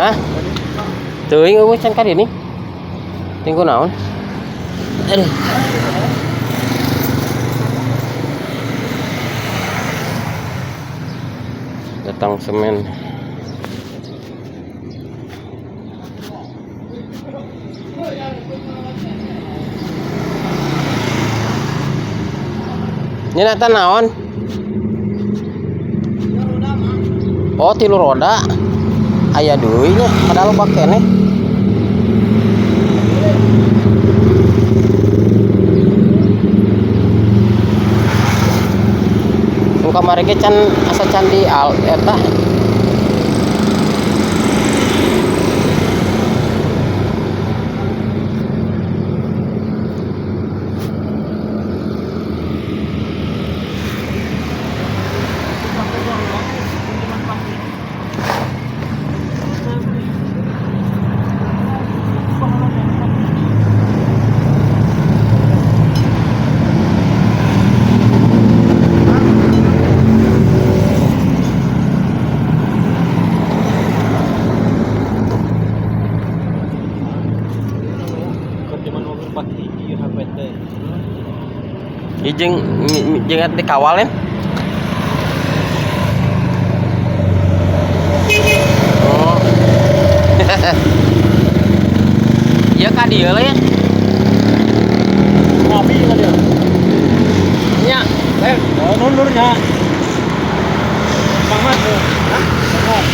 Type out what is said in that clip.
Hah? Teuing euweuh can ka dieu nih. Teuing naon? Aduh. Datang semen. Ini nata naon? Oh, tilu roda. Aya deui nya, padahal loba keneh. Nu kamari ge can asa can di al eta. Zaman mobil 4 hiji HP teh. Ieu jeung jeung eta dikawal ya. Oh. Ieu ka dieu lah ya. Ngopi ka dia. Nya. Eh, oh, nundurnya. Semangat tuh. Hah? Semangat.